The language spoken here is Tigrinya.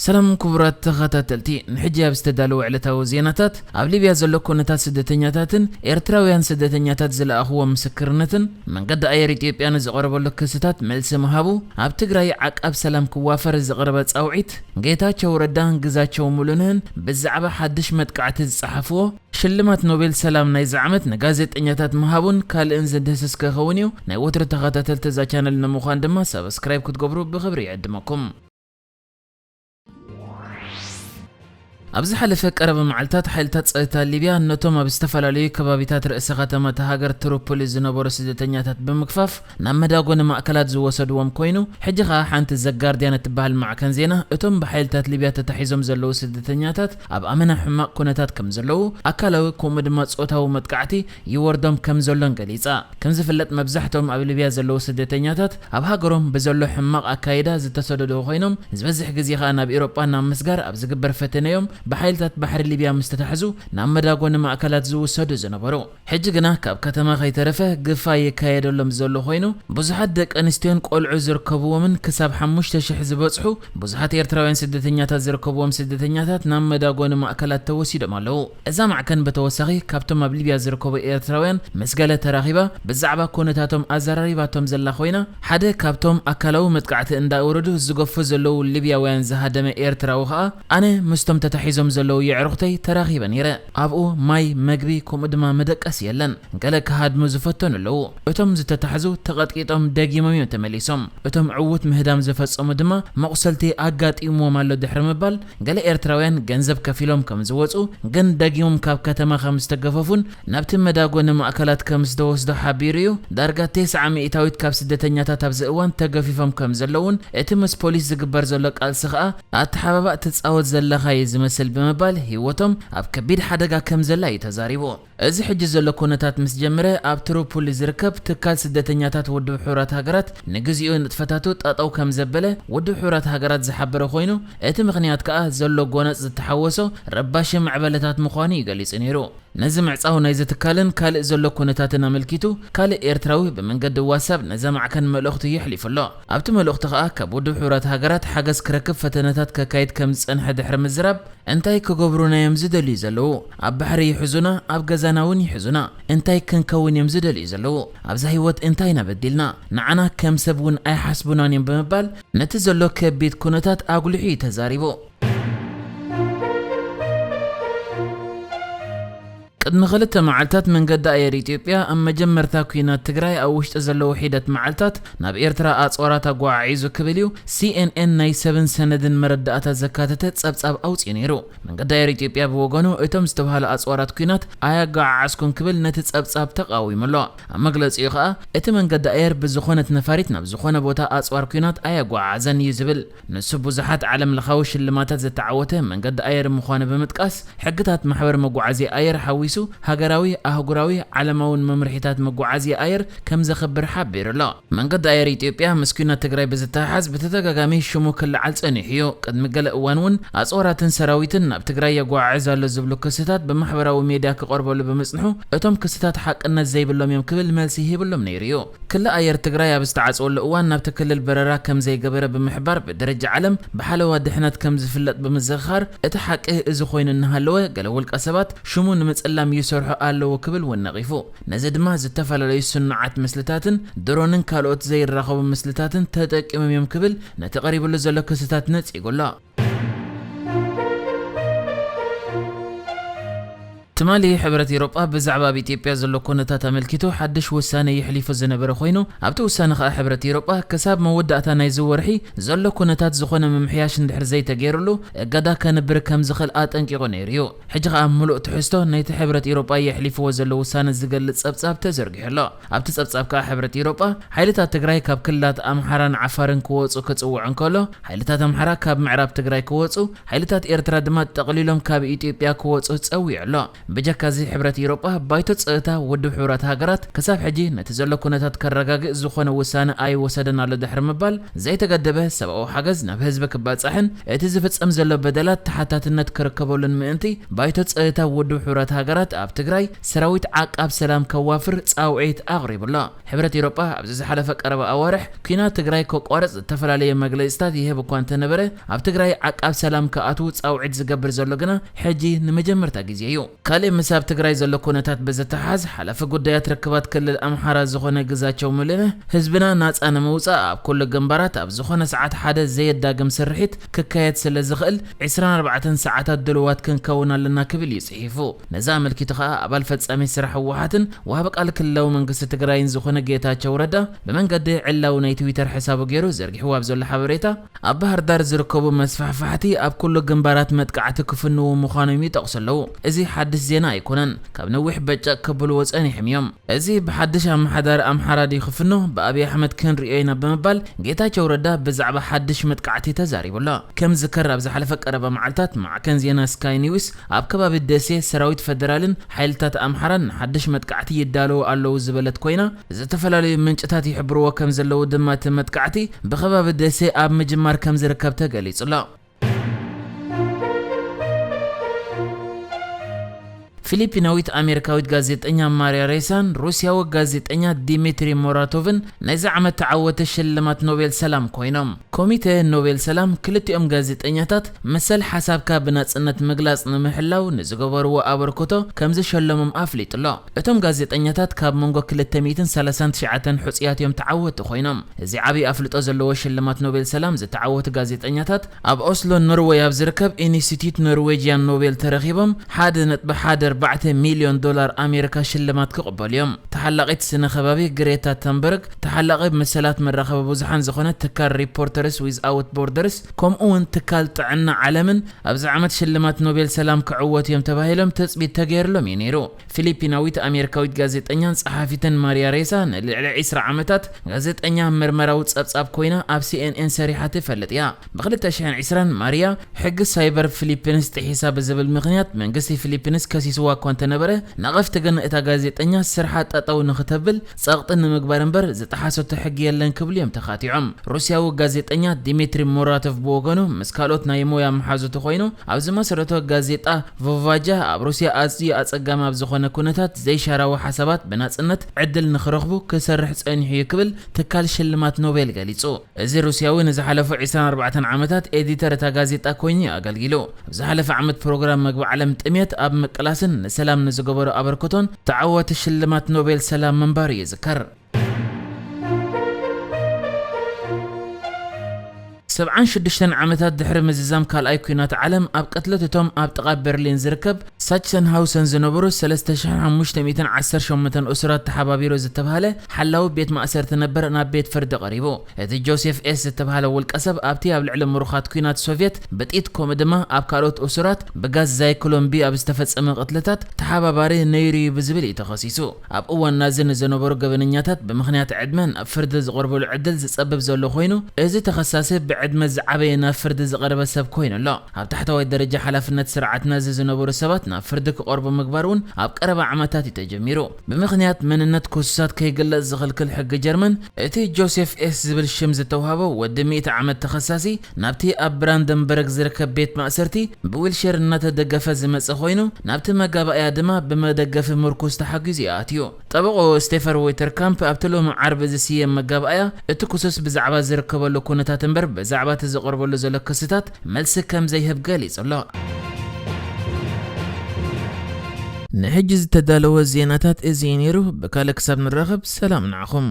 ሰላም ክቡራት ተኸታተልቲ፣ ንሕጂ ኣብ ዝተዳለወ ዕለታዊ ዜናታት፣ ኣብ ሊብያ ዘሎ ኩነታት ስደተኛታትን ኤርትራውያን ስደተኛታት ዝለኣኽዎ ምስክርነትን፣ መንገዲ ኣየር ኢትዮጵያ ንዝቐረበሉ ክስታት መልሲ ምሃቡ፣ ኣብ ትግራይ ዓቃብ ሰላም ክዋፈር ዝቐረበ ጻውዒት፣ ጌታቸው ረዳን ግዛቸው ሙሉነህን ብዛዕባ ሓድሽ መጥቃዕቲ ዝጸሓፍዎ፣ ሽልማት ኖቤል ሰላም ናይዚ ዓመት ንጋዜጠኛታት ምሃቡን ካልእን ዝድህስስ ክኸውን እዩ። ናይ ወትሩ ተኸታተልቲ እዛ ቻነል ንምዃን ድማ ሳብስክራይብ ክትገብሩ ብኽብሪ ይዕድመኩም። ኣብ ዝሓለፈ ቀረባ መዓልታት ሓይልታት ጸጥታ ሊብያ ነቶም ኣብ ዝተፈላለዩ ከባቢታት ርእሰ ከተማ እታ ሃገር ትሪፖሊ ዝነበሩ ስደተኛታት ብምግፋፍ ናብ መዳጎኒ ማእከላት ዝወሰድዎም ኮይኑ፣ ሕጂ ኸኣ ሓንቲ ዘጋርድያን እትበሃል ማዕከን ዜና እቶም ብሓይልታት ሊብያ ተታሒዞም ዘለዉ ስደተኛታት ኣብ ኣመና ሕማቕ ኩነታት ከም ዘለዉ፣ ኣካላዊ ከምኡ ድማ ጾታዊ መጥቃዕቲ ይወርዶም ከም ዘሎን ገሊጻ። ከም ዝፍለጥ መብዛሕትኦም ኣብ ሊብያ ዘለዉ ስደተኛታት ኣብ ሃገሮም ብዘሎ ሕማቕ ኣካይዳ ዝተሰደዱ ኮይኖም፣ ዝበዝሕ ግዜ ኸኣ ናብ ኤውሮጳ ናብ ምስጋር ኣብ ዝግበር ፈተነ እዮም ብሓይልታት ባሕሪ ሊብያ ምስ ተታሕዙ ናብ መዳጎኒ ማእከላት ዝውሰዱ ዝነበሩ። ሕጂ ግና ካብ ከተማ ከይተረፈ ግፋ ይካየደሎም ዘሎ ኮይኑ፣ ብዙሓት ደቂ ኣንስትዮን ቆልዑ ዝርከብዎምን ክሳብ ሓሙሽተ ሽሕ ዝበጽሑ ብዙሓት ኤርትራውያን ስደተኛታት ዝርከብዎም ስደተኛታት ናብ መዳጎኒ ማእከላት ተወሲዶም ኣለዉ። እዛ ማዕከን ብተወሳኺ ካብቶም ኣብ ሊብያ ዝርከቡ ኤርትራውያን ምስ ገለ ተራኺባ ብዛዕባ ኩነታቶም ኣዘራሪባቶም ዘላ ኮይና፣ ሓደ ካብቶም ኣካላዊ መጥቃዕቲ እንዳወረዱ ዝገፉ ዘለዉ ሊብያውያን ዝሃደመ ኤርትራዊ ኸኣ፣ ኣነ ምስቶም ተታሒዞም ዘለዉ የዕሩኽተይ ተራኺበ ነይረ። ኣብኡ ማይ፣ መግቢ፣ ከምኡ ድማ መደቀሲ የለን። ገለ ክሃድሙ ዝፈተኑ ኣለዉ። እቶም ዝተታሕዙ ተቐጥቂጦም ደጊሞም እዮም ተመሊሶም። እቶም ዕዉት ምህዳም ዝፈጸሙ ድማ መቑሰልቲ ኣጋጢምዎም ኣሎ ድሕሪ ምባል፣ ገለ ኤርትራውያን ገንዘብ ከፊሎም ከም ዝወጹ፣ ግን ደጊሞም ካብ ከተማ ከም ዝተገፈፉን ናብቲ መዳጎኒ ማእከላት ከም ዝተወስዱ ሓቢሩ እዩ። ዳርጋ ተስዓ ሚእታዊት ካብ ስደተኛታት ኣብዚ እዋን ተገፊፎም ከም ዘለዉን እቲ ምስ ፖሊስ ዝግበር ዘሎ ቃልሲ ኸኣ ኣተሓባባእ ትጻወት ዘለኻ እዩ ዝመስል ብምባል ህይወቶም ኣብ ከቢድ ሓደጋ ከም ዘላ እዩ ተዛሪቡ። እዚ ሕጂ ዘሎ ኩነታት ምስ ጀመረ፣ ኣብ ትሪፖሊ ዝርከብ ትካል ስደተኛታት ውድብ ሕቡራት ሃገራት ንግዚኡ ንጥፈታቱ ጠጠው ከም ዘበለ ውድብ ሕቡራት ሃገራት ዝሓበረ ኮይኑ፣ እቲ ምኽንያት ከኣ ዘሎ ጎነጽ ዝተሓወሶ ረባሺ ምዕበለታት ምዃኑ እዩ ገሊጹ ነይሩ። ነዚ ምዕጻው ናይዚ ትካልን ካልእ ዘሎ ኩነታትን ኣመልኪቱ፣ ካልእ ኤርትራዊ ብመንገዲ ዋትሳፕ ነዛ ማዕከን መልእኽቱ የሕሊፉ ኣሎ። ኣብቲ መልእኽቱ ከኣ፣ ካብ ውድብ ሕቡራት ሃገራት ሓገዝ ክረክብ ፈተነታት ከካይድ ከም ዝጸንሐ ድሕሪ ምዝራብ፣ እንታይ ክገብሩና እዮም ዝደልዩ ዘለዉ? ኣብ ባሕሪ ይሕዙና፣ ኣብ ገዛና እውን ይሕዙና። እንታይ ክንከውን እዮም ዝደልዩ ዘለዉ? ኣብዛ ህይወት እንታይ ኢና በዲልና? ንዓና ከም ሰብ እውን ኣይሓስቡናን እዮም ብምባል ነቲ ዘሎ ከቢድ ኩነታት ኣጉሊሑ እዩ ተዛሪቡ። ቅድሚ ክልተ መዓልታት መንገዲ ኣየር ኢትዮጵያ ኣብ መጀመርታ ኲናት ትግራይ ኣብ ውሽጢ ዘለዉ ሒደት መዓልታት ናብ ኤርትራ ኣጽዋራት ኣጓዓዒዙ ክብል እዩ ሲኤንኤን ናይ ሰብን ሰነድን መረዳእታ ዘካተተ ጸብጻብ ኣውጺኡ ነይሩ። መንገዲ ኣየር ኢትዮጵያ ብወገኑ እቶም ዝተባህሉ ኣጽዋራት ኲናት ኣያጓዓዓዝኩን ክብል ነቲ ጸብጻብ ተቓዊሙ ኣሎ። ኣብ መግለጺኡ ከኣ እቲ መንገዲ ኣየር ብዝኾነት ነፋሪት ናብ ዝኾነ ቦታ ኣጽዋር ኲናት ኣያጓዓዓዘን እዩ ዝብል። ንሱ ብዙሓት ዓለም ለኻዊ ሽልማታት ዝተዓወተ መንገዲ ኣየር ምዃኑ ብምጥቃስ፣ ሕግታት ማሕበር መጓዓዝያ ኣየር ሓዊሱ ሃገራዊ፣ ኣህጉራዊ፣ ዓለማውን መምርሒታት መጓዓዝያ ኣየር ከም ዘኽብር ሓቢሩ ኣሎ። መንገዲ ኣየር ኢትዮጵያ ምስ ኲናት ትግራይ ብዝተሓሓዝ ብተደጋጋሚ ሽሙ ክለዓል ጸኒሑ እዩ። ቅድሚ ገለ እዋን እውን ኣጽዋራትን ሰራዊትን ናብ ትግራይ የጓዓዕዝ ኣሎ ዝብሉ ክስታት ብማሕበራዊ ሜድያ ክቐርበሉ ብምጽንሑ፣ እቶም ክስታት ሓቅነት ዘይብሎም እዮም ክብል መልሲ ሂብሎም ነይሩ እዩ። ክሊ ኣየር ትግራይ ኣብ ዝተዓጽወሉ እዋን ናብቲ ክልል በረራ ከም ዘይገበረ ብምሕባር፣ ብደረጃ ዓለም ብሓለዋ ድሕነት ከም ዝፍለጥ ብምዝኽኻር፣ እቲ ሓቂ እዚ ኮይኑ እናሃለወ፣ ገለ ውልቀ ሰባት ሽሙ ንምጽላም ይሰርሑ ኣለዉ ክብል እውን ነቒፉ። ነዚ ድማ ዝተፈላለዩ ስኑዓት ምስልታትን ድሮንን ካልኦት ዘይራኸቡ ምስልታትን ተጠቂሞም እዮም ክብል ነቲ ቀሪብሉ ዘሎ ክስታት ነጺጉ ኣሎ። ትማሊ ሕብረት ኤውሮጳ ብዛዕባ ኣብ ኢትዮጵያ ዘሎ ኩነታት ኣመልኪቱ ሓድሽ ውሳነ የሕሊፉ ዝነበረ ኮይኑ፣ ኣብቲ ውሳነ ከኣ ሕብረት ኤውሮጳ ክሳብ መወዳእታ ናይዚ ወርሒ ዘሎ ኩነታት ዝኾነ ምምሕያሽ እንድሕር ዘይተገይሩሉ እገዳ ከንብር ከም ዝኽእል ኣጠንቂቑ ነይሩ እዩ። ሕጂ ከኣ ምሉእ ትሕዝቶ ናይቲ ሕብረት ኤውሮጳ የሕሊፍዎ ዘሎ ውሳነ ዝገልጽ ጸብጻብ ተዘርጊሑ ኣሎ። ኣብቲ ጸብጻብ ከኣ ሕብረት ኤውሮጳ ሓይልታት ትግራይ ካብ ክልላት ኣምሓራን ዓፋርን ክወጹ ክጽውዕ እንከሎ፣ ሓይልታት ኣምሓራ ካብ ምዕራብ ትግራይ ክወጹ፣ ሓይልታት ኤርትራ ድማ ጠቕሊሎም ካብ ኢትዮጵያ ክወጹ ጸዊዑ ኣሎ። ብጀካ እዚ ሕብረት ኢሮጳ ባይቶ ጸጥታ ውድብ ሕቡራት ሃገራት ክሳብ ሕጂ ነቲ ዘሎ ኩነታት ከረጋግእ ዝኾነ ውሳነ ኣይወሰደን ኣሎ ድሕሪ ምባል ዘይተገደበ ሰብኣዊ ሓገዝ ናብ ህዝቢ ክባጻሕን እቲ ዝፍጸም ዘሎ በደላት ተሓታትነት ክርከበሉን ምእንቲ ባይቶ ጸጥታ ውድብ ሕቡራት ሃገራት ኣብ ትግራይ ሰራዊት ዓቃብ ሰላም ከዋፍር ጻውዒት ኣቕሪቡ ኣሎ። ሕብረት ኤውሮጳ ኣብዚ ዝሓለፈ ቀረባ ኣዋርሕ ኲናት ትግራይ ከቋርጽ ዝተፈላለየ መግለጺታት ይህብ እኳ እንተነበረ ኣብ ትግራይ ዓቃብ ሰላም ክኣትዉ ጻውዒት ዝገብር ዘሎ ግና ሕጂ ንመጀመርታ ግዜ እዩ። ካልእ ምስ ኣብ ትግራይ ዘሎ ኩነታት ብዝተሓዝ ሓላፊ ጉዳያት ርክባት ክልል ኣምሓራ ዝኾነ ግዛቸው ሙሉነህ ህዝብና ናጻ ንምውጻእ ኣብ ኩሉ ግንባራት ኣብ ዝኾነ ሰዓት ሓደ ዘየዳግም ስርሒት ክካየድ ስለ ዝኽእል ዕስራን ኣርባዕተን ሰዓታት ድልዋት ክንከውን ኣለና ክብል እዩ ጽሒፉ። ነዚ ኣመልኪቱ ከኣ ኣባል ፈጻሚ ስራሕ ህወሓትን ወሃቢ ቃል ክልላዊ መንግስቲ ትግራይን ዝኾነ ጌታቸው ረዳ ብመንገዲ ዕላዊ ናይ ትዊተር ሕሳቡ ገይሩ ዘርጊሕዎ ኣብ ዘሎ ሓበሬታ ኣብ ባህር ዳር ዝርከቡ መስፋሕፋሕቲ ኣብ ኩሉ ግንባራት መጥቃዕቲ ክፍንዉ ምዃኖም ይጠቕሱ ኣለዉ። እዚ ሓድሽ ዜና ኣይኮነን። ካብ ነዊሕ በጨቕ ክብልዎ ጸኒሖም እዮም። እዚ ብሓድሽ ኣመሓዳሪ ኣምሓራ ድዩ ክፍኖ ብኣብይ ኣሕመድ ክንርእዮ ኢና ብምባል ጌታቸው ረዳ ብዛዕባ ሓድሽ መጥቃዕቲ ተዛሪቡ ኣሎ። ከም ዝከር ኣብ ዝሓለፈ ቀረባ መዓልታት ማዕከን ዜና ስካይ ኒውስ ኣብ ከባቢ ደሴ ሰራዊት ፈደራልን ሓይልታት ኣምሓራን ንሓድሽ መጥቃዕቲ ይዳለዉ ኣለዉ ዝበለት ኮይና ዝተፈላለዩ ምንጭታት ይሕብርዎ ከም ዘለዉ ድማ እቲ መጥቃዕቲ ብከባቢ ደሴ ኣብ ምጅማር ከም ዝርከብ ተገሊጹ ኣሎ። ፊሊፒናዊት ኣሜሪካዊት ጋዜጠኛ ማሪያ ሬሳን ሩስያዊ ጋዜጠኛ ዲሚትሪ ሞራቶቭን ናይዚ ዓመት ተዓወቲ ሽልማት ኖቤል ሰላም ኮይኖም። ኮሚተ ኖቤል ሰላም ክልቲኦም ጋዜጠኛታት መሰል ሓሳብካ ብናጽነት ምግላጽ ንምሕላው ንዝገበርዎ ኣበርክቶ ከም ዝሸለሞም ኣፍሊጡ ኣሎ። እቶም ጋዜጠኛታት ካብ መንጎ ክልተ ሚእትን ሰላሳን ትሽዓተን ሕጹያት እዮም ተዓወቲ ኮይኖም። እዚ ዓቢ ኣፍልጦ ዘለዎ ሽልማት ኖቤል ሰላም ዝተዓወቱ ጋዜጠኛታት ኣብ ኦስሎ ኖርወይ ኣብ ዝርከብ ኢንስቲትዩት ኖርዌጅያን ኖቤል ተረኺቦም ሓደ ነጥቢ ሓደ ኣርባዕተ ሚልዮን ዶላር ኣሜሪካ ሽልማት ክቕበሉ እዮም። ተሓላቒት ስነ ከባቢ ግሬታ ተንበርግ፣ ተሓላቒ መሰላት መራኸቢ ብዙሓን ዝኾነ ትካል ሪፖርተርስ ዊዝኣውት ቦርደርስ፣ ከምኡ እውን ትካል ጥዕና ዓለምን ኣብዚ ዓመት ሽልማት ኖቤል ሰላም ክዕወቱ እዮም ተባሂሎም ትጽቢት ተገይርሎም እዩ ነይሩ። ፊሊፒናዊት ኣሜሪካዊት ጋዜጠኛን ጸሓፊትን ማሪያ ሬሳ ንልዕሊ ዕስራ ዓመታት ጋዜጠኛ ምርመራዊ ጸብጻብ ኮይና ኣብ ሲኤንኤን ሰሪሓ ትፈልጥ እያ። ብ ክልተ ሽሕን ዕስራን ማሪያ ሕጊ ሳይበር ፊሊፒንስ ጥሒሳ ብዝብል ምኽንያት መንግስቲ ፊሊፒንስ ከሲስዋ እኳ እንተነበረ፣ ነቐፍቲ ግን እታ ጋዜጠኛ ስርሓ ጠጠው ንኽተብል ጸቕጢ ንምግባር እምበር ዝጠሓሰቶ ሕጊ የለን ክብሉ እዮም ተኻቲዖም። ሩስያዊ ጋዜጠኛ ዲሚትሪ ሞራቶቭ ብወገኑ ምስ ካልኦት ናይ ሞያ መሓዙቱ ኮይኑ ኣብ ዝመስረቶ ጋዜጣ ቮቫጃ ኣብ ሩስያ ኣዝዩ ኣጸጋሚ ኣብ ዝኾነ ኩነታት ዘይሻራዊ ሓሳባት ብናጽነት ዕድል ንኽረኽቡ ክሰርሕ ጸኒሑ እዩ ክብል ትካል ሽልማት ኖቤል ገሊጹ። እዚ ሩስያዊ ንዝሓለፉ ዕስራን ኣርባዕተን ዓመታት ኤዲተር እታ ጋዜጣ ኮይኑ እዩ ኣገልጊሉ። ኣብ ዝሓለፈ ዓመት ፕሮግራም መግቢ ዓለም ጥሜት ኣብ ምቅላስን ንሰላም ንዝገበሮ ኣበርክቶን ተዓዋቲ ሽልማት ኖቤል ሰላም ምንባሩ ይዝከር። ሰብዓን ሽዱሽተን ዓመታት ድሕሪ ምዝዛም ካልኣይ ኲናት ዓለም ኣብ ቅትለት እቶም ኣብ ጥቓ በርሊን ዝርከብ ሳክሰንሃውሰን ዝነበሩ ሰለስተ ሽሕን ሓሙሽተ ሚእትን ዓሰርተ ሸሞንተን እሱራት ተሓባቢሩ ዝተባህለ ሓላዊ ቤት ማእሰርቲ ነበር ናብ ቤት ፍርዲ ቀሪቡ። እቲ ጆሴፍ ኤስ ዝተባህለ ውልቀ ሰብ ኣብቲ ኣብ ልዕሊ ምሩኻት ኲናት ሶቭየት ብጥይት ከምኡ ድማ ኣብ ካልኦት እሱራት ብጋዝ ዛይክሎን ቢ ኣብ ዝተፈጸመ ቅትለታት ተሓባባሪ ነይሩ እዩ ብዝብል እዩ ተኸሲሱ። ኣብ እዋን ናዚ ንዝነበሩ ገበነኛታት ብምኽንያት ዕድመ ናብ ፍርዲ ዝቐርበሉ ዕድል ዝጸብብ ዘሎ ኮይኑ፣ እዚ ተኸሳሲ ብዕድመ ዝዓበየ ናብ ፍርዲ ዝቐረበ ሰብ ኮይኑ ኣሎ። ኣብ ታሕተዋይ ደረጃ ሓላፍነት ስርዓት ናዚ ዝነበሩ ሰባት ናብ ፍርዲ ክቐርቡ ምግባር እውን ኣብ ቀረባ ዓመታት እዩ ተጀሚሩ። ብምኽንያት መንነት ክሱሳት ከይግለጽ ዝኽልክል ሕጊ ጀርመን፣ እቲ ጆሴፍ ኤስ ዝብል ሽም ዝተውሃቦ ወዲ ሚእቲ ዓመት ተኸሳሲ ናብቲ ኣብ ብራንደንበርግ ዝርከብ ቤት ማእሰርቲ ብዊልሸር እናተደገፈ ዝመጸ ኮይኑ፣ ናብቲ መጋባእያ ድማ ብመደገፊ ምርኩስ ተሓጊዙ እዩ ኣትዩ። ጠበቆ ስቴፈር ዌተርካምፕ ኣብቲ ሎሚ ዓርቢ ዝስየም መጋባእያ እቲ ክሱስ ብዛዕባ ዝርከበሉ ኩነታት እምበር ብዛዕባ እቲ ዝቐርበሉ ዘሎ ክስታት መልሲ ከም ዘይህብ ገሊጹ ኣሎ። ንሕጂ ዝተዳለወ ዜናታት እዚ እዩ ነይሩ። ብካልእ ክሳብ ንራኸብ ሰላም ንዓኹም።